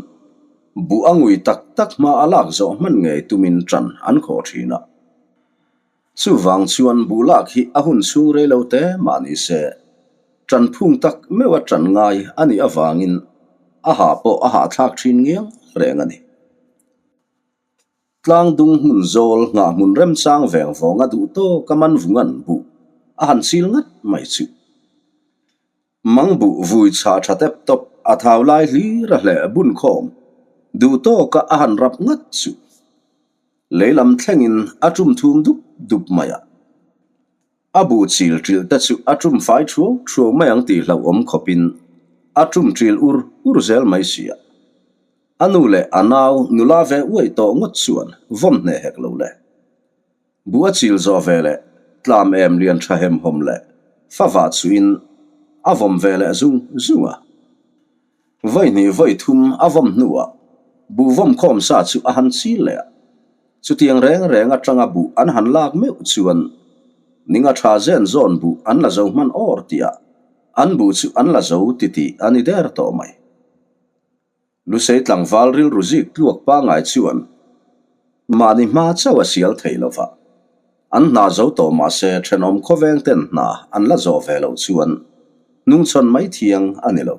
buh a ngui tak tak hma a lak zawh hman ngei tumin ṭan an khawh ṭhin a. Chuvang chuan buh lak hi a hun chhung rei lo te mah ni se, ṭan phung tak meuh a ṭan ngai a nih avangin a hah pawh a hahthlak ṭhin ngiang reng a ni. Tlang dung hmun zawl nghah hmun remchang veng vawng a duh tawk a man vungan buh a han chil ngat mai chu. Mang buh vui chhah tha tep tawp a thau lai hlir a hleh bun khawm duh tawka a han rap ngat chu lei lam thlengin a tum thum dup dup mai a. A buh chil ṭilh te chu a tum fai thuau thuau mai ang tih hlauhawm khawpin a tum ṭil ur ur zel mai si a. A nu leh a nau nula ve uaih tawh ngawt chuan vawm hneh hek lo le. Buh a chil zawh ve leh tlam em lian tha hem hawm leh fa vah chuhin a vawm ve leh zung zung a. Vawi hnih vawi thum a vawm hnuah buh vawm khawm sa chu a han chil leh a. Chutiang reng reng atanga buh an han lak meuh chuan ninga tha zen zawn buh an la zo hman awr tihah an buh chu an la zo titih a ni der tawh mai. Lusei tlangval rilru zik tluak pangai chuan mahni hma chauh a sial thei lo va, an hna zo tawh mah se thenawm khawveng ten hna an la zawh ve loh chuan hnungchhawn mai thiang a ni lo.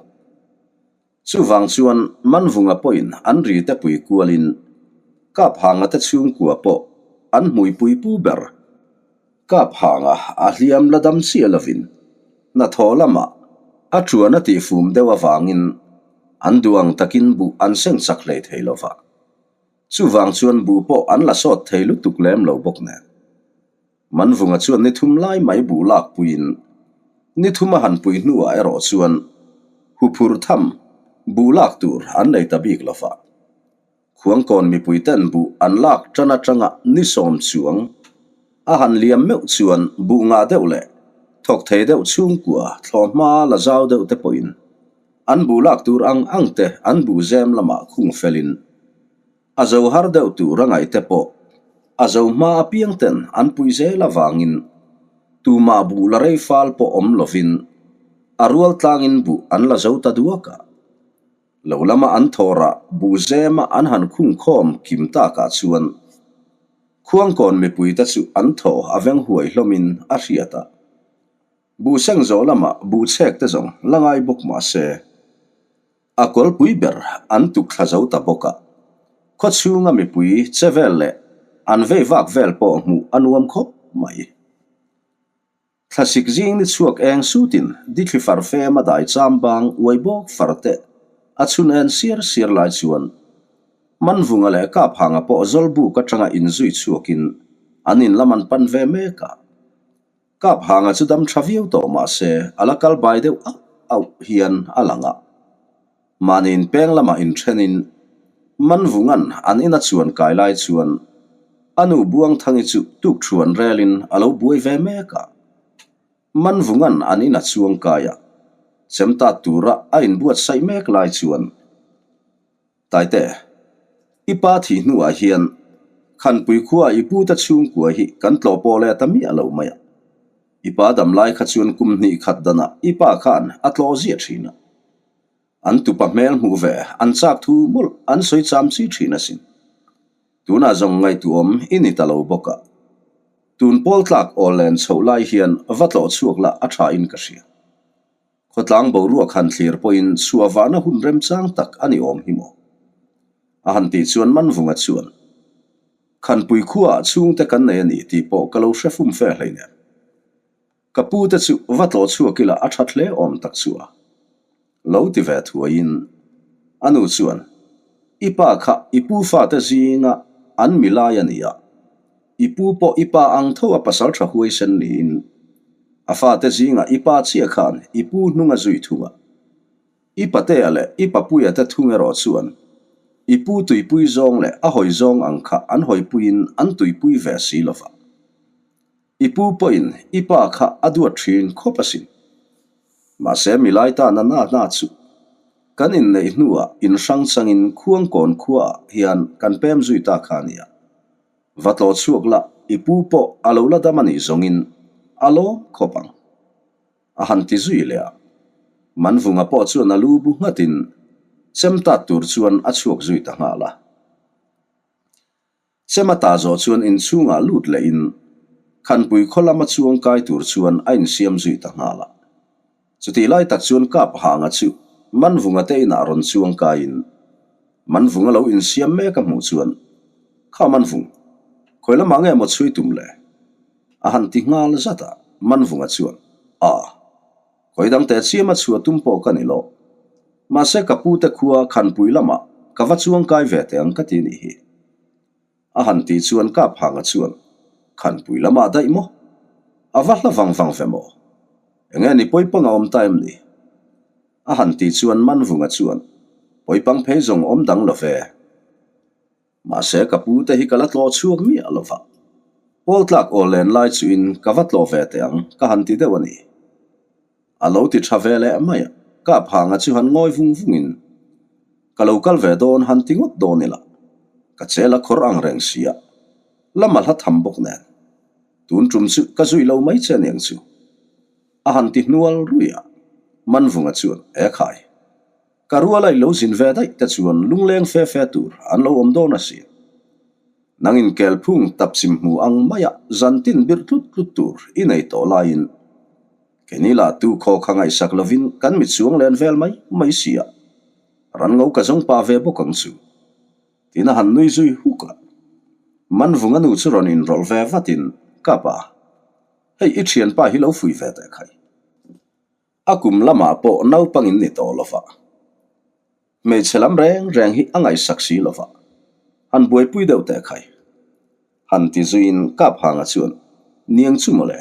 Chuvang chuan Manvunga pawhin an ri te pui kualin Kaphanga te chhungkua pawh an hmuipui pu ber. Kap hanga a hliam la dam chiah lovin hnathawh lamah a ṭuan a tihfum deuh avangin an duh ang takin buh an seng chak hlei thei lo va. Chuvang chuan buh pawh an la sawt thei lutuk lem lo bawk nen. Manvunga chuan ni thum lai mai buh lak puiin ni thum a han pui hnuah erawh chuan huphur tham buh lak tur an nei ta bik lo va. Khuangkawn mipuiten buh an lak tan atanga ni sawm chuang a han liam meuh chuan buh ngah deuh leh thawk thei deuh chhungkua thlawh hma la zau deuh te pawhin an buh lak tur ang ang te an buh zem lamah khung felin a zo har deuh tur a ngaih te pawh a zo hma apiang ten an pui zel avangin tumah buh la rei fal pawh awm lovin a rual tlangin buh an la zo ta duak a. Lo lama an thawrah buh zema an han khung khawm kim takah chuan Khuangkawn mipuite chu an thaw a veng huai hlawmin a hriat a. Buh seng zawh lamah buh chhek te zawng la ngai bawk mah se, a kawlpui ber an tuk thla zo ta bawk a. Khaw chhunga mipui che vel leh an vei vak vel pawh hmuh a nuam khawp mai. Thlasik zing ni chhuak eng sutin dithli far fem a dai cham bang uai bawk far te a chhun en siar siar lai chuan Manvunga leh Kaphanga pawh Zawlbuk atanga inzui chhuakin an in lam an pan ve mek a. Kaphanga chu dam tha viau tawh mah se a la kal bai deuh auh auh hian a lang a. Mahni in peng lamah inthenin Manvunga'n an ina chuan kai lai chuan a nu Buangthangi chu tukthuan relin a lo buai ve mek a. Manvunga'n an ina chuang kai a, chemtat tura a inbuatsaih mek lai chuan, Taite, i pa thih hnuah hian Khanpui khua i pute chhungkua hi kan tlawh pawh leh ta miah lo mai a. I pa dam lai kha chuan kum hnih khat danah i pa khan a tlawh ziah thin a. An tupa hmel hmuh ve an chak thu mawlh an sawi cham chi thin asin. Tunah zawng ngaihtuahawm i ni ta lo bawk a. Tun pawl tlak awl len chhoh lai hian va tlawh chhuak lah a tha in ka hria. Khawtlang boruak han thlir pawhin chhuah vahna hun remchang tak a ni awm hi maw? A han tih chuan Manvunga chuan, Khanpui khuaah chhungte kan nei a ni tih pawh ka lo hre fum fe hleinem. Ka pu te chu va tlawh chhuak ila a that hle awm tak chu a lo ti ve thuaiin a nu chuan, I pa kha i pu fate zinga an mi lai a ni a, i pu pawh i pa ang tho a pasal tha huaisen niin a fate zinga i pa chiah khan i pu hnung a zui thung a. I patea leh i papuia te thung erawh chuan i pu tuipui zawng leh a hawi zawng ang kha an hawipuiin an tuipui ve si lo va. I pu pawhin i pa kha a duat thin khawp asin. Mahse milai tana na na chu kan inneih hnuah inhrang changin Khuangkawn khuaah hian kan pem zui ta kha a nia. Va tlawh chhuak la, i pu pawh a lo la dam a nih zawngin a lawm khawp ang. A han ti zui leh a. Manvunga pawh chuan a lu bu nghatin chem tat tur chuan a chhuak zui ta nghal a. Chem a ta zawh chuan inchhungah lut lehin Khanpui khaw lama chuang kai tur chuan a insiam zui ta nghal a. Chutih lai tak chuan Kap Hanga chu Manvunga te inah rawn chuang kaiin Manvunga lo insiam mek a hmuh chuan, Kha Manvung, khawi lamah nge maw chhui tum le? A han ti nghal zat a, Manvunga chuan, A, khawi dang teh chiama chhuah tum pawh ka ni lo. Mahse ka pu te khua Khanpui lamah ka va chuang kai ve teh ang ka ti nih hi. A han tih chuan Kap Hanga chuan, Khanpui lamah daih maw? A va hla vang vang ve maw? Enge ni pawipang a awm ta em ni? A han tih chuan Manvunga chuan, Pawipang phei zawng awm dang lo ve. Mahse ka pu te hi ka la tlawh chhuak miah lo va. Pawl tlak aw len lai chuin ka va tlawh ve teh ang ka han ti deuh a ni. A lo ti tha ve leh mai a, Kap Hanga chu han ngawi vung vungin, Ka lo kal ve dawn han ti ngawt dawn ila, ka chel a khawr ang reng si a, lama hla tham bawk nen. Tun tum chu ka zui lo mai che aniang chu. A han ti hnual rui a, Manvunga chuan, E khai! Ka ruala i lo zin ve daih te chuan lungleng fe fe tur an lo awm dawn asin. Nang inkel phung tapchim hmu ang maia zantin birh tlut tlut tur i nei tawh laiin keini lah tu khaw kha ngaihsak lovin kan mit chuang len vel mai mai si a, ranngo ka zawng pah ve bawk ang chu. Tiin a han nui zui huk a. Manvunga nu chu rawn inrawlh ve vatin, Ka pa, hei i thianpa hi lo fui ve teh khai. A kum lamah pawh naupang in ni tawh lo va. Hmeichhe lam reng reng hi a ngaihsak si lo va. Han buaipui deuh teh khai. Han ti zuiin Kap Hanga chuan, Niang chu mawle.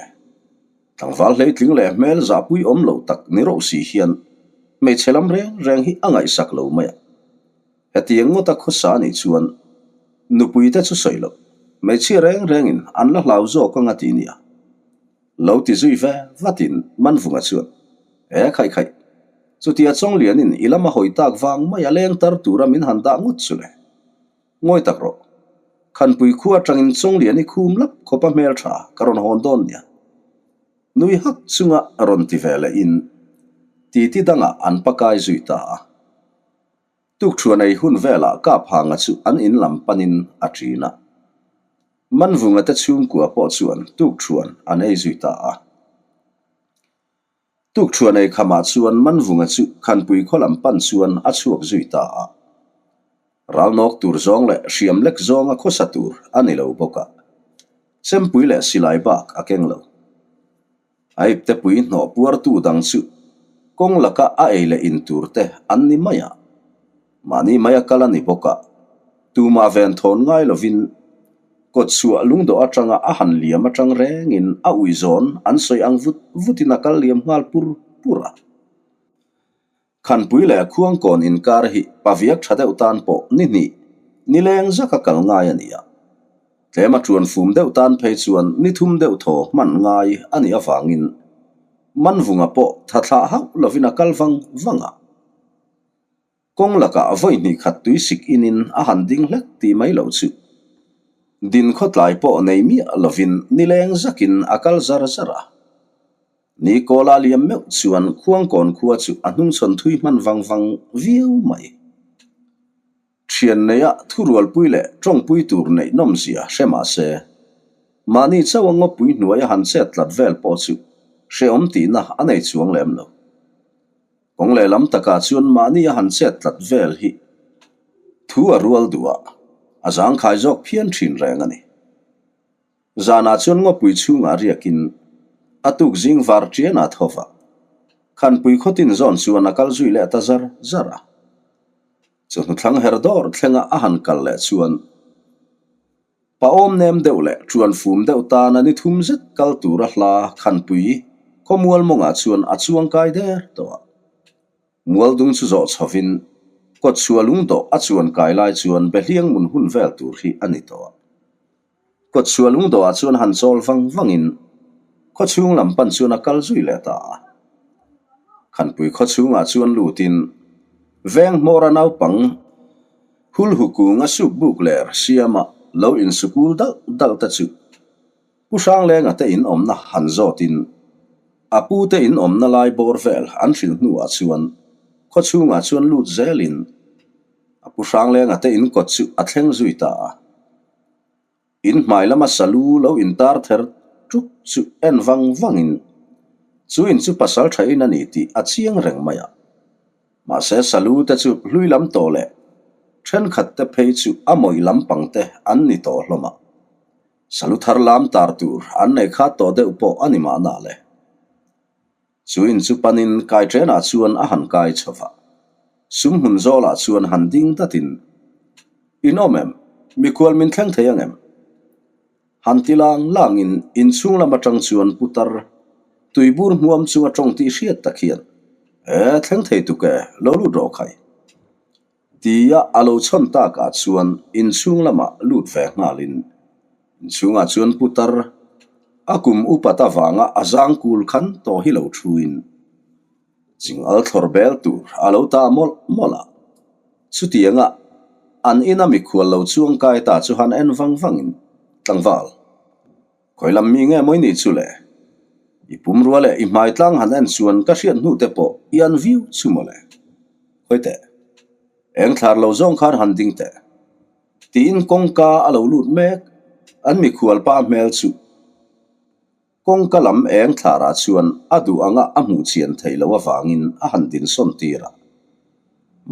Tlangval hleitling leh hmel zahpui awm lo tak ni roh si hian hmeichhe lam reng reng hi a ngaihsak lo mai a. Hetiang ngawta khawsa anih chuan nupui te chu sawi loh, hmeichhia reng rengin an la hlau zawk anga ti nia. Lo ti zui ve vatin Manvunga chuan, E khaih khaih, chutia Chawnglianin i lama hawi tak vang mai a leng tar tura min han dah ngawt chu le. Ngawi tak rawh. Khanpui khua atangin Chawnglian i khum lap khawpa hmel tha ka rawn hawn dawn nia. Nui hak chunga rawn ti ve lehin titi dangah an pakai zui ta a. Tukṭhuan ei hun velah Kaphanga chu an in lam panin a ṭin a. Manvunga te chhungkua pawh chuan tukṭhuan an ei zui ta a. Tukṭhuan ei khamah chuan Manvunga chu Khanpui khaw lam pan chuan a chhuak zui ta a. Ralnawk tur zawng leh hriam lek zawnga khawsa tur a ni lo bawk a. Chempui leh silai bak a keng lo. A iptepui hnawh puartu dang chu kawng laka a ei leh in tur te an ni mai a, mahni mai a kal a ni bawk a, tumah ven thawn ngai lovin kawtchhuah lungdawh atanga a han liam atang rengin a uizawn an sawi ang vut vutin a kal liam nghal pur pur a. Khanpui leh Khuangkawn inkar hi paviak tha deuh tan pawh ni hnih, ni leng zaka kal ngai a ni a. Tlema tuan fum deuh tan phei chuan ni thum deuh thaw hman ngai a nih avangin Manvunga pawh tha thlah hauh lovin a kal vang vang a. Kawng lakah vawi hnih khat tui sik inin a han ding hlek tih mai loh chu din khawtlai pawh nei miah lovin ni leng zakin a kal zar zar a. Ni Kawla liam meuh chuan Khuangkawn khua chu a hnungchhawn thui hman vang vang viau mai. Thian neia thurualpui leh tawngpui tur neih nawmzia hre mah se, mahni chauha ngawpui hnuaia han chet tlat vel pawh chu hrehawm tihna a nei chuang lem lo. Kawng lehlam takah chuan mahni a han chet tlat vel hi thu a rual duh a, a zangkhai zawk phian thin reng a ni. Zanah chuan ngawpui chhungah riakin. A tuk zing var ṭian a tho va. Khanpui khawtin zawn chuan a kal zui leh ta zar zar a. Chawhnu thlang her dawr thlenga a han kal leh chuan Paawm nem deuh leh ṭuan fum deuh tana ni thum zet kal tura hla Khanpui khawmual mawngah chuan a chuang kai der tawh a. Mualdung chu zawh chhovin kawtchhuah lungdawh a chuan kai lai chuan Behliang mun hun vel tur hi a ni tawh a. Kawtchhuah lungdawhah chuan han chawl vang vangin khawchhung lam pan chuan a kal zui leh ta a. Khanpui khawchhungah chuan lutin veng hmawra naupang hulhu kunga suk buk ler siama lo insukul dalh dalh te chu Pu Hranglenga te in awmna han zawtin a pu te in awmna lai bawr vel an hrilh hnuah chuan khawchhungah chuan lut zelin a Pu Hranglenga te in kawt chu a thleng zui ta a. In hmai lama salu lo intar ther ṭuk chu en vang vangin chu in chu pasal ṭha in a ni tih a chiang reng mai a. Mahse salu te chu hlui lam tawh leh ṭhenkhat te phei chu a mawih lampang te an ni tawh hlawm a. Salu thar lam tar tur an nei khat tawh deuh pawh a ni mahna le. Chu in chu panin kai ṭenah chuan a han kai chho va. Sum hmun zawlah chuan han ding datin, In awm em? Mikhual min thleng thei ang em? Han ti lang langin inchhung lam aṭang chuan putar tuibur hmuam chunga ṭawng tih hriat tak hian, E, thleng thei tuk e, lo lut rawh khai. Tia a lo chhawn takah chuan inchhung lamah lut ve nghalin inchhungah chuan putar a kum upat avanga a zang kul khan tawh hi lo thuin ching al thlawr bel tur a lo ta mawlh mawlh a. Chutianga an ina mikhual lo chuang kai ta chu han en vang vangin tlangval Khawi lam mi nge mawi nih chu le? I pumrua leh i hmai tlang han en chuan ka hriat hnu te pawh i an viau chu maw le? Khawi teh, eng thlar lo zawng khan han ding teh. Tiin kawngka a lo lut mek, an mikhual pa hmel chu kawngka lam eng thlarah chuan a duh anga a hmuh chian theih loh avangin a han dinsawn tir a.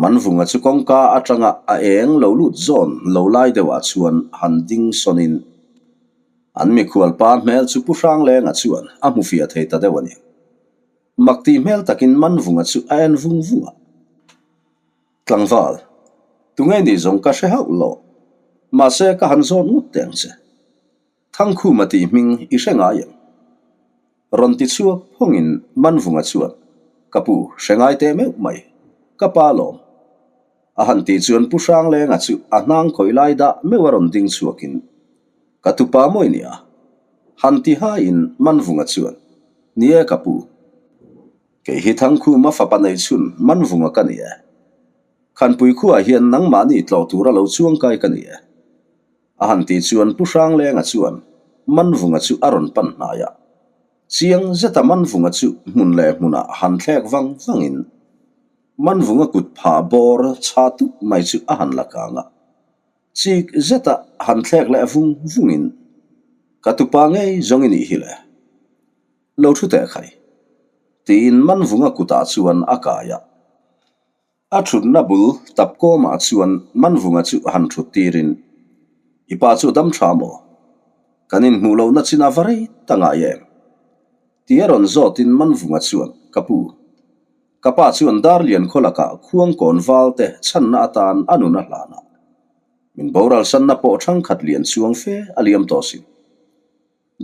Manvunga chu kawngka atanga a eng lo lut zawn lo lai deuhah chuan han ding sawnin an mikhual pa hmel chu Pu Hranglenga chuan a hmu fiah thei ta deuh a ni. Mak tih hmel takin Manvunga chu a en vung vung a. Tlangval, tunge nih zawng ka hre hauh lo. Mahse ka han zawt ngut teh ang che. Thangkhuma tih hming i hre ngai em? Rawn ti chhuak phawngin Manvunga chuan, Ka pu, hre ngai teh meuh mai. Ka pa lawm. A han tih chuan Pu Hranglenga chu a hnang khawih lai dah meuh a rawn ding chhuakin, Ka tupa mawi nia. Han ti haiin Manvunga chuan, Ni e ka pu. Kei hi Thangkhuma fapa neih chhun Manvunga ka ni e. Khanpui khuaah hian nangmahni tlawh tura lo chuangkai ka ni e. A han tih chuan Pu Hranglenga chuan Manvunga chu a rawn pan hnai a. Chiang zeta Manvunga chu hmun leh hmunah han thlek vang vangin Manvunga kut phah bawr chha tup mai chu a han la kang a. Chik zeta han thlek leh vung vungin, Ka tupa ngei zawng i nih hi le. Lo thu teh khai. Tiin Manvunga kutah chuan a kai a. A thutna bul tap kawmah chuan Manvunga chu han thut tirin, I pa chu dam tha maw? Kan inhmuh lohna chin a va rei ta ngai em? Tia rawn zawtin Manvunga chuan, Ka pu, ka pa chuan Darlian khaw lakah khuangkawn valte chhanna atan a nun a hlan a, min boral sanna pawh thangkhat lian chuang fe a liam tawh sin.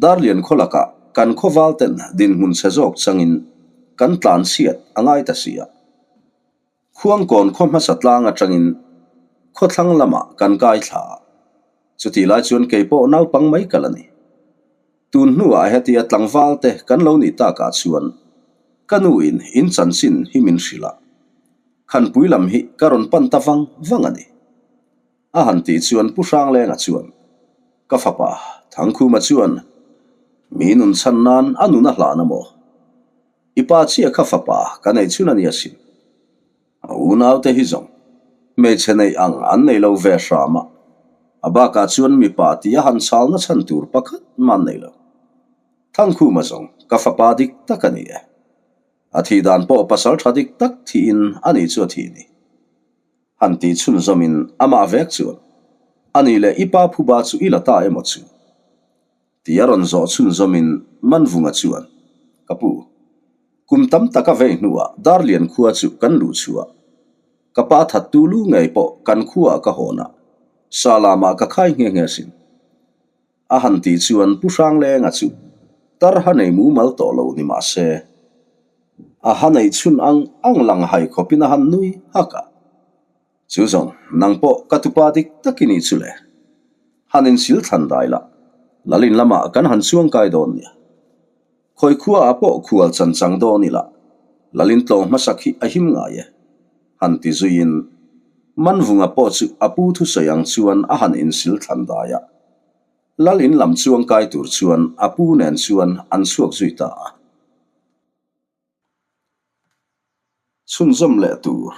Darlian khaw lakah kan khawval ten dinhmun chhe zawk changin kan tlan chhiat a ngai ta si a. Khuangkawn khaw hmasa tlang atangin khawthlang lamah kan kai thla a, chutih lai chuan kei pawh naupang mai kal a ni. Tun hnuah hetia tlangval te kan lo nih takah chuan ka nu in in chanchin hi min hrilh a, khanpui lam hi ka rawn pan ta vang vang a ni. A han tih chuan Pu Hranglenga chuan, Ka fapa, Thangkhuma chuan mi nun chhan nan a nun a hlan a maw? I pa chiah kha fapa ka nei chhun a nia sin. A unaute hi zawng hmeichhe neih ang an nei lo ve hram a, a bakah chuan mipa tih a han chhalna chhan tur pakhat mah an nei lo. Thangkhuma zawng ka fapa dik tak a ni e. A thih dan pawh pasal tha dik tak thihin a nih chu a thih ni. Han tih chhunzawmin amah vek chuan, A nih leh i pa phuba chu i la ta emaw chu? Ti a rawn zawh chhunzawmin Manvunga chuan. Ka pu, kum tam tak a vei hnuah Darlian khua chu kan luh chhuah. Ka pa thattu lu ngei pawh kan khuaah ka hawn a, sa lamah ka khai nghe nghe sin. A han tih chuan Pu Hranglenga chu tar ha nei mumal tawh lo ni mah se, a ha neih chhun ang ang lang hai khawpin a han nui hak a. Chu zawng, nang pawh ka tupa dik tak i nih chu le. Han insil thlan dai la, Lalin lamah kan han chuang kai dawn nia. Khawi khuaah pawh khual chan chang dawn ila, Lalin tlawng hmasak hi a him ngai e. Han ti zuiin, Manvunga pawh chu a pu thusawi ang chuan a han insil thlan dai a. Lalin lam chuang kai tur chuan a pu nen chuan an chhuak zui ta a. Chhunzawm leh tur.